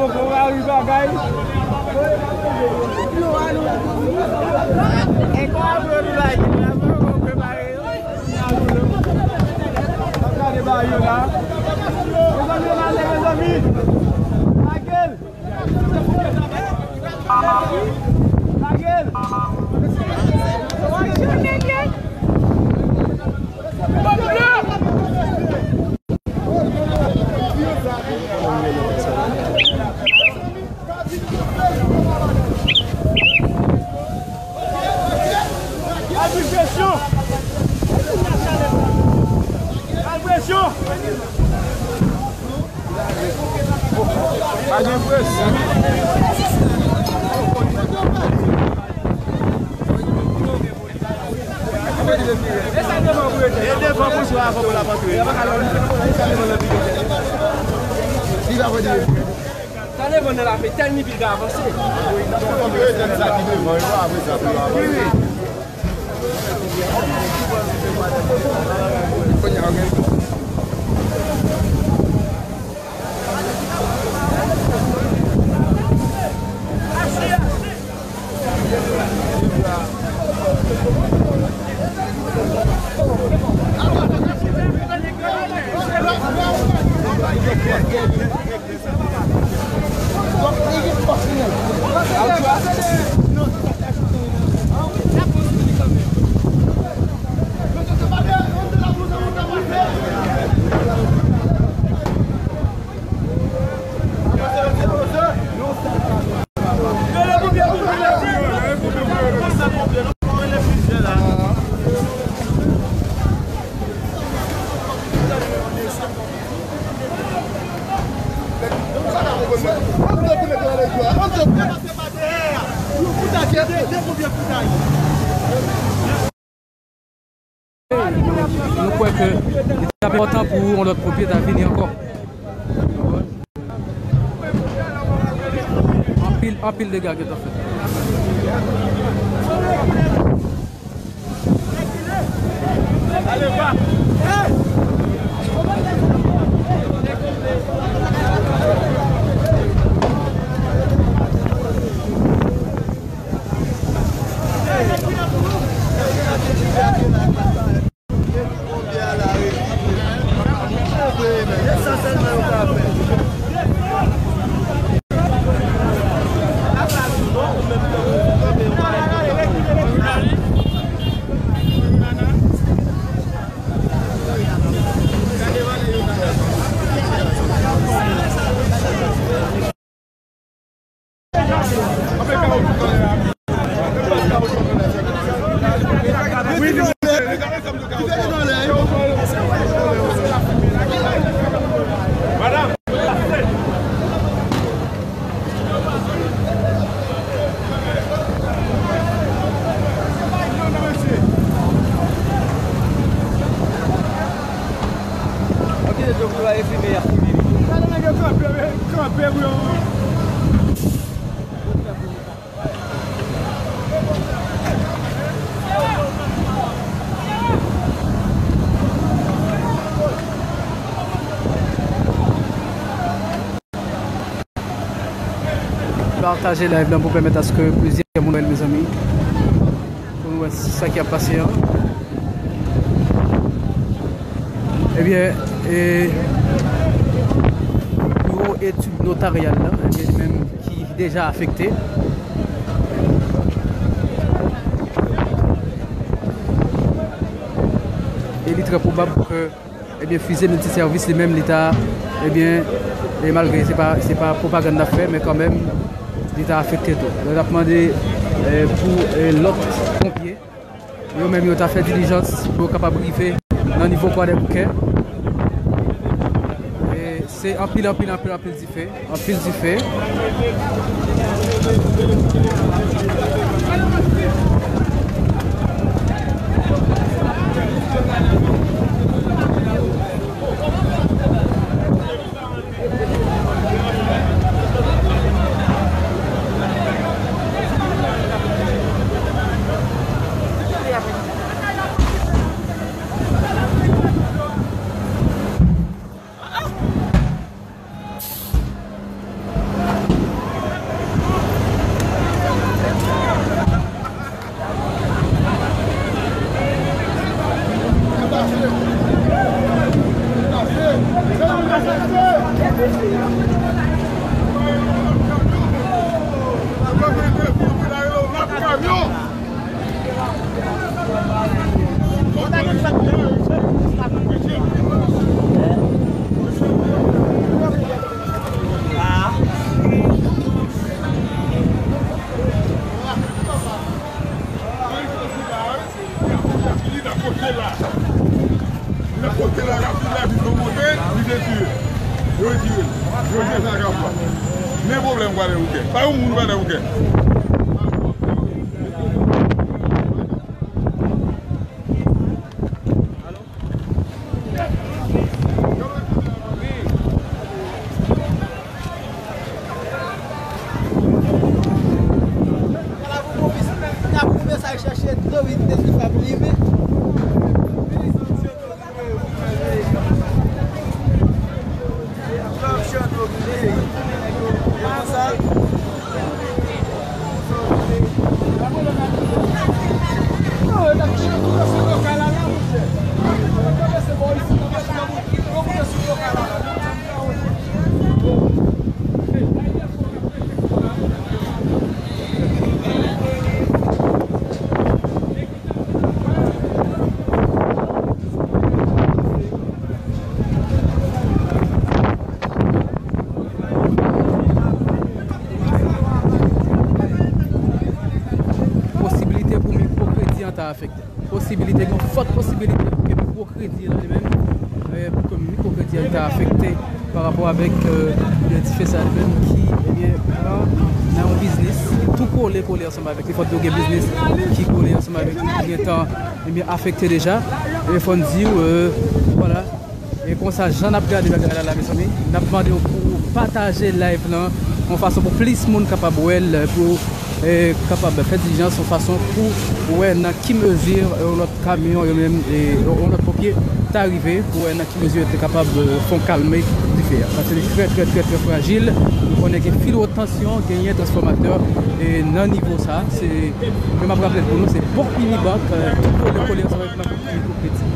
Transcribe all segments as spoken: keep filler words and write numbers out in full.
Bon mari bagay. E kòman pou nou lage la, pou nou prepare yo. N ap gade bagay yo la. Mezanmi, lage, mezanmi. Lage l. Lage l. Agresyon! Agresyon! Pa gen presyon. E devan pou swa avan pou l ap antre. Sa devan nan lape tèlman vit ka avanse. Nou kwè ke li t ap enpòtan pou yon lòt pompe ta vini ankò. Anpil, anpil dega gentan fèt. An ki lè yo pral fimen, y ap fimen li tou. Gade nèg yo kanpe, kanpe pou yo. Pataje live lan pou pèmèt aske plizyè moun wè l, mezanmi. Pou nou wè sa k ap pase an. Ebyen, e, biwo etid notaryal la, ebyen, li menm ki deja afekte. E li trè pwobab ke Ebyen, fize miltisèvis li menm, li ta, ebyen, e malgre se pa, se pa pwopagann n ap fè, men kanmenm, li ta afekte tou. Donk, n ap mande, e, pou, e, lòt ponpye, yo menm yo ta fè dilijans pou yo kapab rive nan nivo Kwadèboukè. E se anpil, anpil, anpil, anpil dife. Anpil dife. Men pwoblèm Gwadayouken. Pa yon moun Gwadayouken. Posibilite pou mikwokredi an ta afekte. Posibilite, gen yon fòt posibilite pou ke mikwokredi an li menm, eh, pou ke mikwokredi an ta afekte pa rapò avèk, eh, dife sa li menm ki, ebyen, pran nan yon biznis, tou kole, kole ansanm avèk li. Fòk yo gen biznis ki kole ansanm avèk li, ki gentan, ebyen, afekte deja. E fò n di w, eh, vwala. E konsa, jan n ap gade bagay la, la, mezanmi, n ap mande w pou w pataje live lan yon fason pou plis moun kapab wè l, pou, eh, kapab fè dilijans yon fason pou wè nan ki mezi yon lòt kamyon, yo menm, eh, yon lòt ponpye ta rive, pou wè nan ki mezi yo te kapab, eh, fè yon kalme dife a. Paske li trè, trè, trè, trè frajil. Nou konnen gen fil wòt tansyon, genyen transfòmatè, eh, nan nivo sa. Se, men m ap raple l pou nou, se bò Unibank, eh, tou kole, kole ansanm avèk Makòk Piti.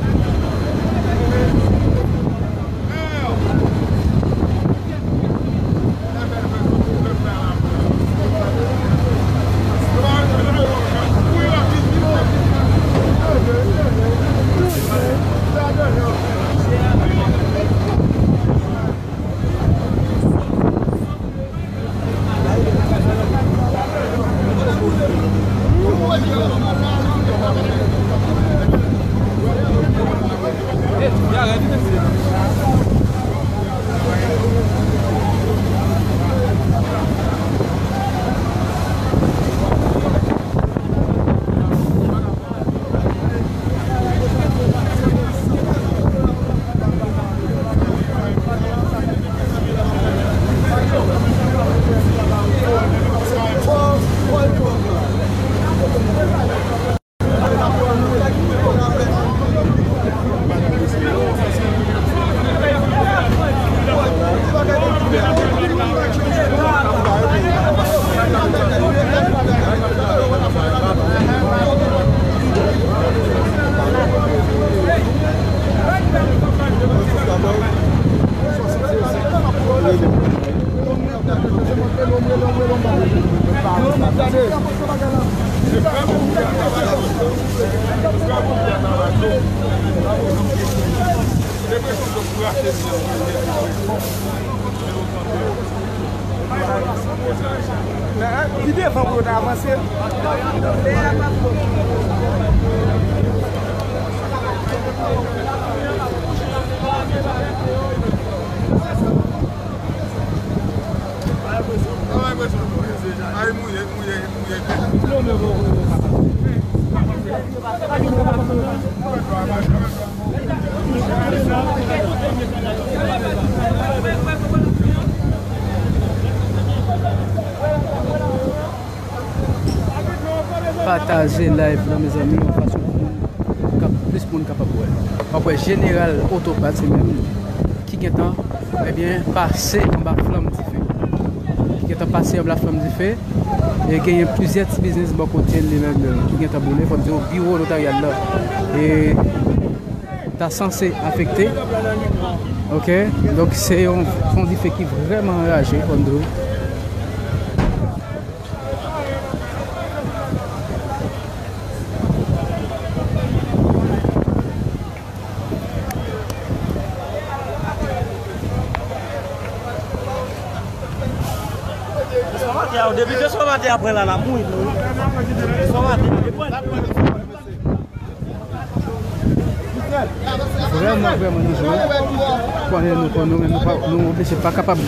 Ki devan pou yo ta avanse. Pataje live lan, mezanmi, yon fason pou moun kap-, plis moun kapab wè. W ap wè Jeneral Otopat, se menm ki gentan, ebyen, pase anba flanm dife. Ki gentan pase anba flanm dife. E genyen plizyè ti biznis bò kote l li menm, ki gentan boule. Fò n di w, biwo notayal la, e, ta sanse afekte. Oke? Donk, se yon, se yon dife ki vrèman anraje, fò n di w. Transfòmatè a, depi transfòmatè a pran la, l ap mouri tou wi. Transfòmatè a, depi l ap pran. Vrèman, vrèman, nou jwe. Konnen nou, konnen nou, men nou pa, nou oblije pa kapab.